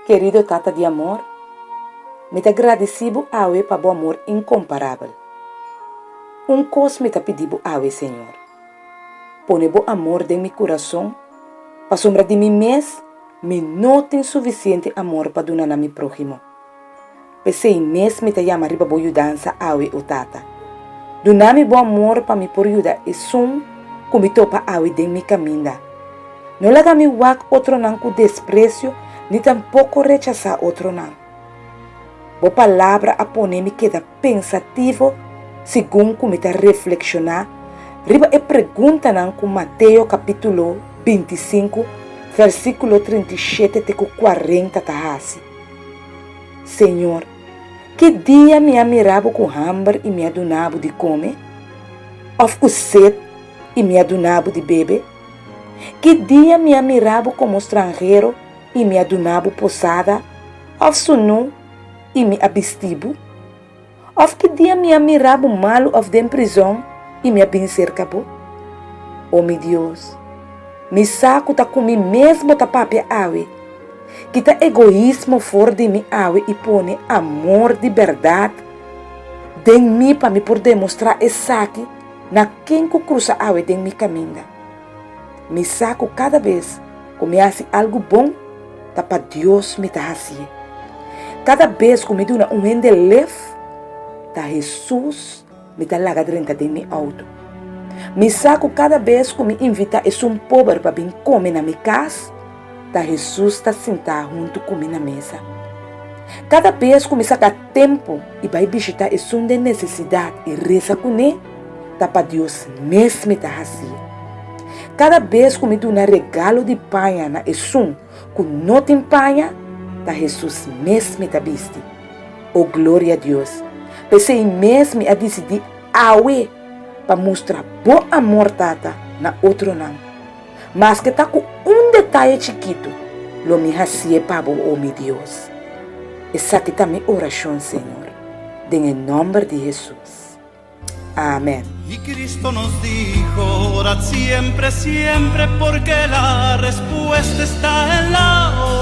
Kerido Tata di amor, mi ta gradisí Bo awe pa Bo amor inkomparabel. Un kos mi ta pidi Bo awe, Señor, pone Bo amor den mi kurason, pasobra di mi mes mi no tin sufisiente amor pa duna na mi próhimo. P'esei mes mi ta yama riba bo yudansa awe, o Tata. Duna mi bo amor pa mi por yuda esun ku mi topa awe den mi kaminda. No laga mi wak otronan ku despresio ni tampoko rechasá otronan. Bo palabra a pone mi keda pensativo segun ku mi ta reflekshoná riba e preguntanan ku Mateo kapítulo 25, versíkulo 37 te ku 40 ta hasi. Señor, ki dia mi a mira bo ku hamber i mi a duna bo di kome? Òf ku set i mi a duna bo di bebe? Ki dia mi a mira bo komo stranhero i mi a duna bo posada, òf sunú i mi a bisti bo? Òf ki dia mi a mira bo malu òf den prizòn i mi a bin serka bo? O mi Dios, mi sa ku ta ku mi mes bo ta papia awe. Kita egoismo for di mi awe i pone amor di bèrdat den mi pa mi por demostrá esaki na ken ku krusa awe den mi kaminda. Mi sa ku kada bes ku mi hasi algu bon, ta pa Dios mi ta hasié. Kada bes ku mi duna un hende lef, ta Hesus mi ta laga drenta den mi outo. Mi sa ku kada bes ku mi invitá esun pober pa bin kome na mi kas, ta Hesus ta sintá huntu ku mi na mesa. Kada bes ku mi saka tempu i bai bishitá esun den nesesidat i resa kuné, ta pa Dios mes mi ta hasié. Kada bes ku mi duna regalo di paña na esun ku no tin paña, ta Hesus mes mi ta bisti. O gloria Dios! P'esei mes mi a disidí awe pa mustra bo amor, Tata, na otronan. Maske ta ku un detaye chikitu, lo mi hasié pa bo, o mi Dios. Esaki ta mi orashon, Señor, den e nòmber di Hesus. Amèn. Y Cristo nos dijo, orad siempre, siempre, porque la respuesta está en la oración.